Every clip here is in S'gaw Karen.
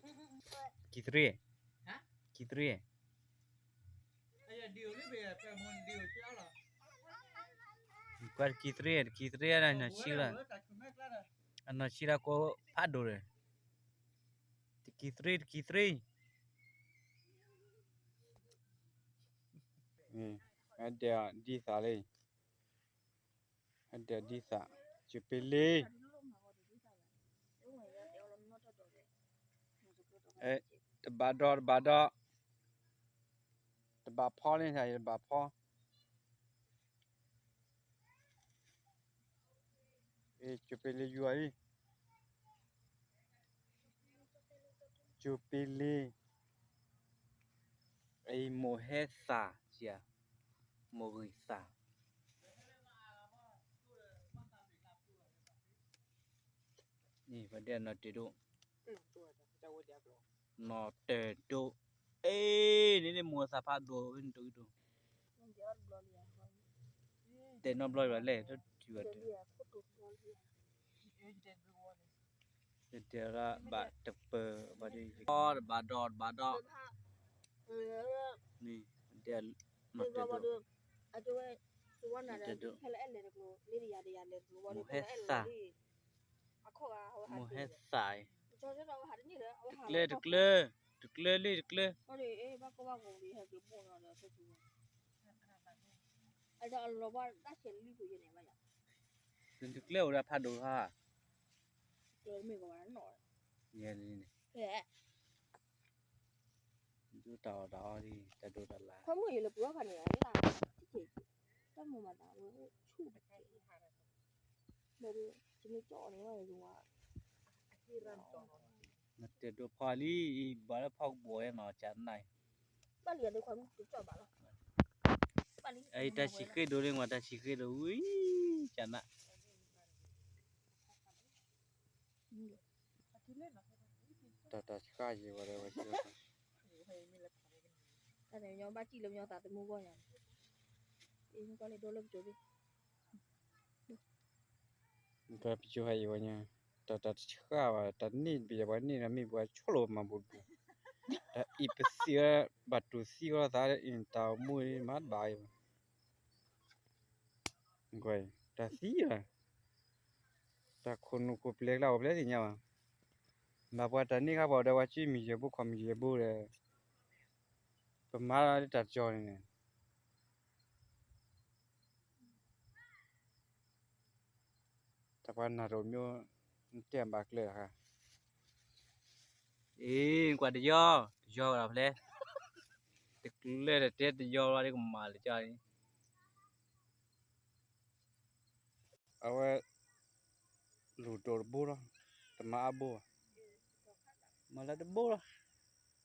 ခံသရံၣ်, ခံသရံၣ်, ကွၢ်တခံသရံၣ်, တခံသရံၣ်အနီၢ်ဆံၣ်လၢ, အနီၢ်ဆံၣ်လၢကိးဖးဒိၣ်ဒီး, တခံသရံၣ်, တခံသရံၣ်, အဒဲးဒ်သးလံ. အဒဲးဒ်သး, ကၠူၤပ့လ့, တဘၣ်ဒီး တဘၣ်ဒီး, တဘၣ်ဖီန့ၣ် တဘၣ်ဖီ, ကၠူၤပ့လ့ယွၤအံၤ, ကၠူၤပ့လ့, အံၤမိၢ်ဟဲသၣ်, မိၢ်ဂံၢ်သၣ် န့ၣ် ပှၤဒဲးနီၢ်တၢၤဒိၣ်, နီၢ်တၢၤဒိၣ်, အ့ န့ၣ်န့ၣ်မိၢ်သၣ်ဖးဒိၣ်ဝဲန့ၣ်တအိၣ်ဒိၣ်, တဲနီတဘျီလၢ်လဲၣ်, တထံၣ်ဘၣ်တၢ်, တဲဒၣ်ဘၣ်တပၢၢ်ဘၣ်ဒီး, တဘၣ်ဒီး တဘၣ်ဒီး, န့ၣ် နီၢ်တၢၤဒိၣ်, မိၢ်ဟဲသၣ်, မိၢ်ဟဲသၣ်အံၤ, တကျၢၤ တကျၢၤ, တကျၢၤလံ တကျၢၤ, တကျၢၤအိၣ်ဒီးဖးဒိၣ်ဧါ, ယဲန့ၣ်, ဒိၣ်တၢ်အီၣ်တၢ်အီဒ် တၢ်ဒိၣ်တၢ်လၣ်, တၢ်မုၢ်မတၤဝဲဆူၣ်တကဲး, နတဲဒိၣ်ဖီလံ, ဘၣ်လၢဖီကဘီၣ်နီၤ ကနၣ်, အံၤတၢ်ဆံၣ်ဃ့ဒိၣ်န့ၣ် ဝဲတၢ်ဆံၣ်ဃ့ဒိၣ်ဝံၤ ကနၣ်, တၢ်တၢ်ဆံၣ်ဃ့ယံၤဝဲဒီးဝဲဆံၣ်ဃ့ တၢ်ပကၠိဟဲအံၤဝဲညါ, တၢ်တၢ်ဆံၣ်ဃ့ဘၣ် တၢ်န့ၣ်ဘၣ်ပှၤန့ၣ်ဒီး မ့ၢ်ပှၤဆိၣ်လိာ်မၤဘူၣ်ဒူၣ်, တၢ်အံၤပသံဝဲ ဘၣ်တူၢ်သံဝဲသး တၢ်အိၣ်မူမၤတဘၣ်အံၤဘၣ် ကွၢ် တၢ်သံလီၤ, တၢ်ခိၣ်နူာ်ခိၣ်ပျဲၢ်ကျါအိၣ်ဖျဲၣ်သ့ၣ်ညါဘၣ်, ဘၣ်ပှၤတၢ်န့ၢ်ခါပှၤဒီး ပှၤကံၣ်မံၤယဲၢ်ဘိ ခီၣ်မံၤယဲၢ်ဘိဒီး, ပမၤလီၤလၢတၢ်ကၠီန့ၣ်န့ၣ်, တၢ်ပှၤနၢ်တအိၣ်မ့ၢ် နတဲဘၣ်ကျဲတခါ, အ့ ကွၢ်တယီ တယီဝဲဒၣ်ဖဲလဲၣ်, တကျၢၢ်တတဲတယီဝဲဒၣ်ကမၤလၢကၠီန့ၣ် အဝဲ လူၤဒိၣ်တဘိလီၤ, တမၤအါဘိဘၣ်, မၤလၢတဘိလီ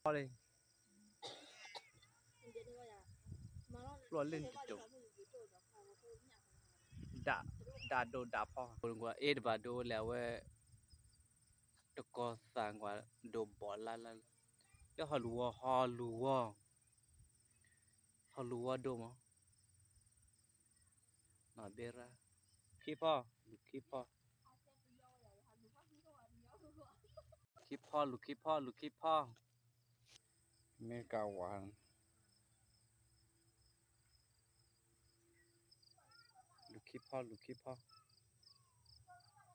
ၤ, လံ, ဖျီၣ်လၢနတတိၢ်, ဒၣ်ဒိၣ်ဒၣ်ဖီ, အ့တဘၣ်ဒိၣ်လဲၣ် အဝဲ တကီသးကွၢ်ဒိၣ်ဘီၣ်လၢ်လၢ်, လၢဟီၣ်လူၤဝီ ဟီၣ်လူၤဝီ, ဟီၣ်လူၤဝီဒိၣ်မး, နီၢ်ဘဲရၣ်, ခ့ဖီ, လူၤခ့ဖီ, ခ့ဖီ လူၤခ့ဖီ လူၤခ့ဖီ, အမဲရကၤဝး, လူၤခ့ဖီ လူၤခ့ဖီ,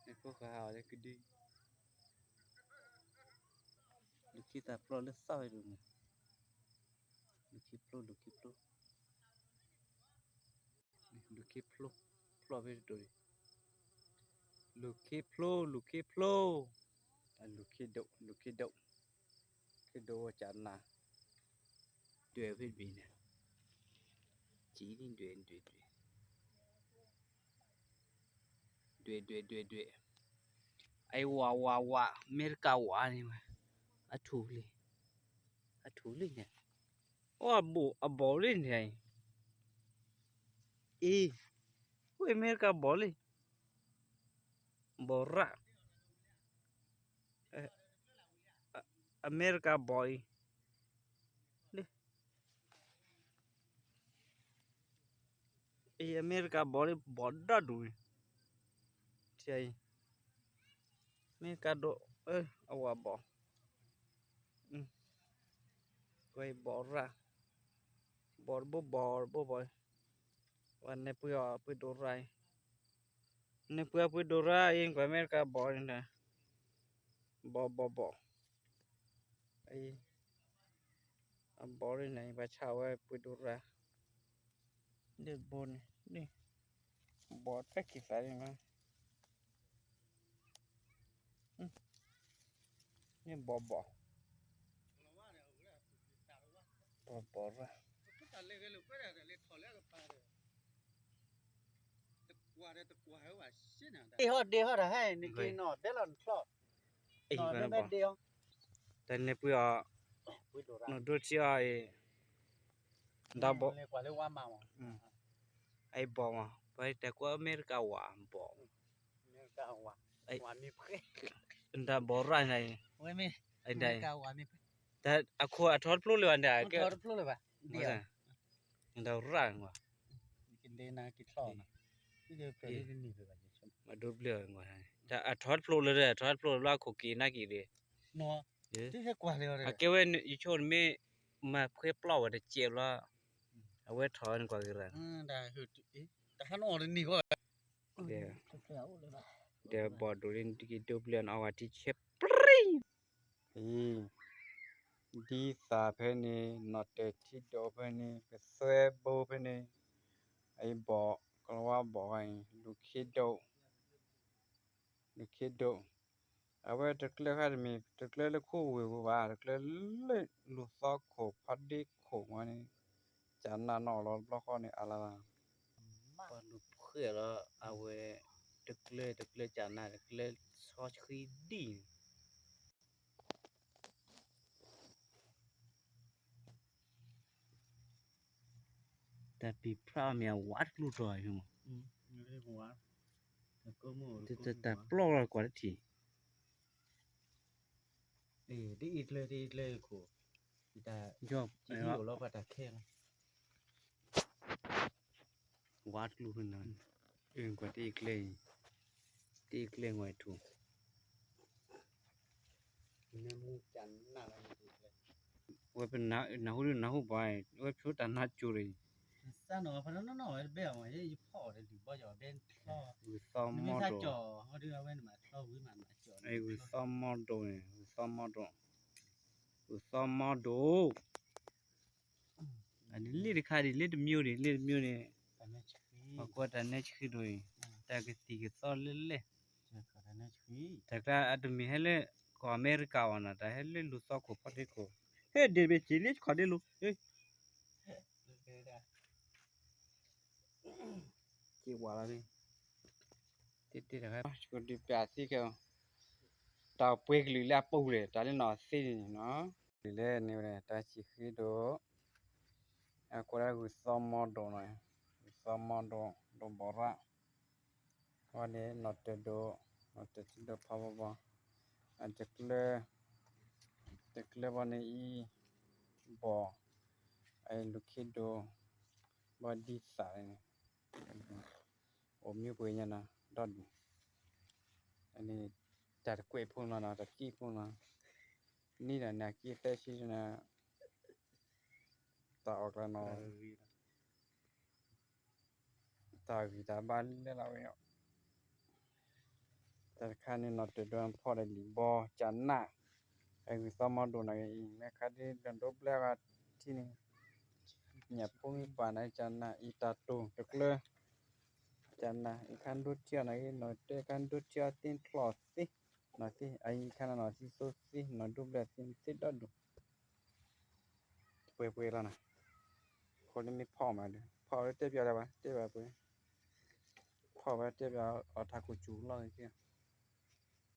မ့ၢ်ဖိဃာ်ဟးအီၤလၢကဒု, လူၤခ့သးဖျိလၢသီၣ်ဝဲဒၣ်န့ၣ်, လူၤခ့ဖျိ လူၤခ့ဖျိ လူၤခ့ဖျိ, ဖျိဖဲတတိၢ်န့ၣ်, လူၤခ့ဖျိ လူၤခ့ဖျိ, လူၤခ့ဒိၣ် လူၤခ့ဒိၣ်, ခ့ဒိၣ်ဝဲကနၣ်, ဒွဲၣ်ဖဲတဘ့ၣ်န့ၣ်, ကံဒွဲၣ် ဒွဲၣ် ဒွဲၣ်, ဒွဲၣ် ဒွဲၣ် ဒွဲၣ် ဒွဲၣ်, အဝး ဝး ဝး အမဲရကၤဝးန့ၣ်ဝဲ, အထူၣ်လံ, အထူၣ်လံန့ၣ်, အိၣ်အဘိၣ်အဘီၣ်လံန့ၣ်, အ့, အိၣ်အမဲရကၤဘီၣ်လံ, ဘီၣ်ရၣ်, အမဲရကၤဘီၣ်အံၤ, လံ အံၤအမဲရကၤဘီၣ်လံ ဘီၣ်ဒီဒူၣ်န့ၣ်, အံၤ အမဲရကၤဒိၣ်, အဝးဘီၣ်, ကွၢ်အံၤဘီးရၣ်, ဘီးတဘိဘီးတဘိဘီး, ဝဲန့ၣ်ပှ့ၤအီၤပှ့ၤဒိၣ်ရၣ်အံၤ, န့ၣ်ပှ့ၤအီၤပှ့ၤဒိၣ်ရၣ်အံၤ ကွၢ်အမဲရကၤဘီးန့ၣ်ဒီး, ဘီးဘီးဘီး, အံၤ, အဘီးန့ၣ် ပှၤဆါဝဲပှ့ၤဒိၣ်ရၣ်, ဒ်ဘီးန့ၣ်, ဘီးတၢ်ခံးသးန့ၣ်မး န့ၣ်ဘီးဘီး, ဘီးဘီးရၣ်, ဒ့ဟီၣ်ဒ့ဟီၣ်ဒီးဟဲန့ၣ်က့ၤနီၢ်ဒဲလီၤနချီၣ်, တၢ်န့ၣ်ပှ့ၤအီၤ, နီၢ်ဒိၣ်ထံအီၤအံၤ, ဒ်ဘီး, အံၤဘီးမး ပှၤတဲကွၢ်အမဲရကၤဝးဘီး, ဒ်ဘီးရၣ်န့ၣ်အံၤ, တၢ်အခိၣ်အထီတဖျိလၢၤဘၣ်န့ၣ် ကဲ, ဒ်ရၣ်, မၤဒိဘျၢၣ်, အထီတဖျိလၢအထီတဖျိလၢဘၣ်ခိၣ်က့ၤနၢ်က့ၤဒံး, အကဲဝဲယဆိၣ်နမ့ၢ်, မၤဖှဲပျီၢ်ဝဲတစဲးဘျီ, အဝဲထီၣ်ဝဲန့ၣ်ကွၢ်က့ၤရၣ်, ဒီးဘီးဒိၣ်လံနတက့ၤဒိပျၢ်နအီၣ်ဝဲထံဆဲးပြံ, အံၤ, ဒ်သးဖဲန့ၣ် နီၢ်တၢၤထံဒိၣ်ဖဲန့ၣ် ကသွဲဘိဖဲန့ၣ်, အံၤဘီး ကလၤဝါဘီးအံၤ လူၤခ့ဒိၣ်, လူၤခ့ဒိၣ်, အဝဲတကျၢၤဃါတမံၤ တကျၢၤလၢခိၣ်ဝ့ၢ်ပူၤဘၣ် တကျၢၤလၢလူၤသီခိၣ်ဖီဒ့ခိၣ်ဝဲန့ၣ်, ကနၣ်နီၣ်လီၤတဘျီဃီန့ၣ် အလၢ်လၢ် ပှၤလူၤဖှဲလီၤ အဝဲ, တကျၢၤ တကျၢၤကနၣ် တကျၢၤဆီဆှံဒံၣ်န့ၣ်, တၢ်ပံၤဖျါအီၤမ့ၢ်အဝးတကျိၤထီၣ်မး, တၢ်ပျီၢ်လီၤကွၢ်တထံၣ်, တအံၤကျဲ တအံၤကျဲခိၣ်, တၢ်, ယိၣ်လီၤပှၤတၢ်ခဲလီၤ, ဝးတကျိၤဖဲန့ၣ်, ကွၢ်တအံၤကျဲ, တအံၤကျဲဝဲထူၣ် ဝဲပနၢ်ဟူဒ်နၢ်ဟူဘၣ်, ဝဲဖျိတၢ်နါကၠိၤရံ, ဝဲဖျိတၢ်နါကၠိၤ, ဂုၢ်သီမီဒိၣ်, ဂုၢ်သီမီဒိၣ်န့ၣ်, ဂုၢ်သီမီဒိၣ်, ဂုၢ်သီမီဒိၣ်, လ့ၣ်တခါဒံး လ့ၣ်တမံၤဒံး လ့ၣ်တမံၤန့ၣ်, ပှၤကွၢ်တၢ်နဲဆှံဒိၣ်အံၤ, တၢ်ကသံၣ်ကသီလဲၣ်လဲၣ်, တၢ်ကျါအတမ့ၢ်ဟဲလၢ ကီၢ်အမဲရကၤအီၤနီၤ တၢ်ဟဲလၢလူၤသီခိၣ်ဖီဒ့ခိၣ်, ဟဲဒ့ၣ်တဘ့ၣ်က့ၤလံ ခီၣ်ဒ့လိၤ, က့ၤဝးလီၤ, တ့တ့တခါ, ဒုးပျးသံခဲ, တၢ်ပှ့ၤကလုာ်လၢအပူၤလဲၣ် တၢ်လၢနီၢ်သ့န့ၣ်နီၤ, ကလုာ်လၢန့ၣ်ဝဲ တၢ်ဆံၣ်ဃ့ဒိၣ်, အကိးဒၣ်ဂုၢ်သီမီဒိၣ်နီၤ, ဂုၢ်သီမီဒိၣ် ဒိၣ်ဘီးရၣ်, ဝဲန့ၣ်နီၢ်တၢၤဒိၣ်, နီၢ်တၢၤထံဒိၣ်ဖးဘီဘီ, အတကျၢၤ, တကျၢၤဘီန့ၣ်အံၤ, ဘီၣ်, အလူၤခ့ဒိၣ်, ဘီဒ်သးန့ၣ်, အိၣ်မံပှဲၤညါနီၤ ဒီဒူၣ်, တၢ်တကွဲးဖိနီၤ တၢ်တကံၢ်ဖိနီၤ, နံၣ်ဒီးနၤကံၢ်သၢဆံန့ၣ်, တၢ်အီၣ်ကျါနီၤ တၢ်ဂံၢ်တၢ်ဘါလၢလီၤဝဲ, တၢ်တခါန့ၣ် နီၢ်တၢၤဒိၣ်ဖီၣ်ဒီးလံာ်ဘီကနၣ်, အဂုၢ်သီမီဒိၣ်နီၤအံၤ မ့ၢ်ခါဒ်ဒိၣ်ဒိၣ်ဘျဲၣ်ဂၤထံၣ်န့ၣ်, ညၣ်ဖိမံပှၤနီၤကနၣ် အံၤတၢ်တိၢ်တကျၢၤ, ကနၣ် အံၤခါဒိၣ်ထံအီၤနီၤအံၤ နီၢ်တၢၤခါဒိၣ်ထံအီၤသ့ၣ်ချီၣ်သ့, နီၤသ့ အံၤခါနီၤသ့ၣ်သိသ့ နီၢ်ဒိၣ်ဘျဲၣ်သ့ၣ်သ့ဒီဒူၣ် ပှဲၤပှဲၤလီၤနီၤ, ဃိလၢမ့ၢ်ဖီၣ်မးဒီး ဖီၣ်ဝဲတဲပၠးလၢၤဘၣ် တဲဘၣ်ပှဲၤ, ဖီၣ်ဝဲတဲပၠးအီၤထးခိၣ်စူၤလီၤက့ၤ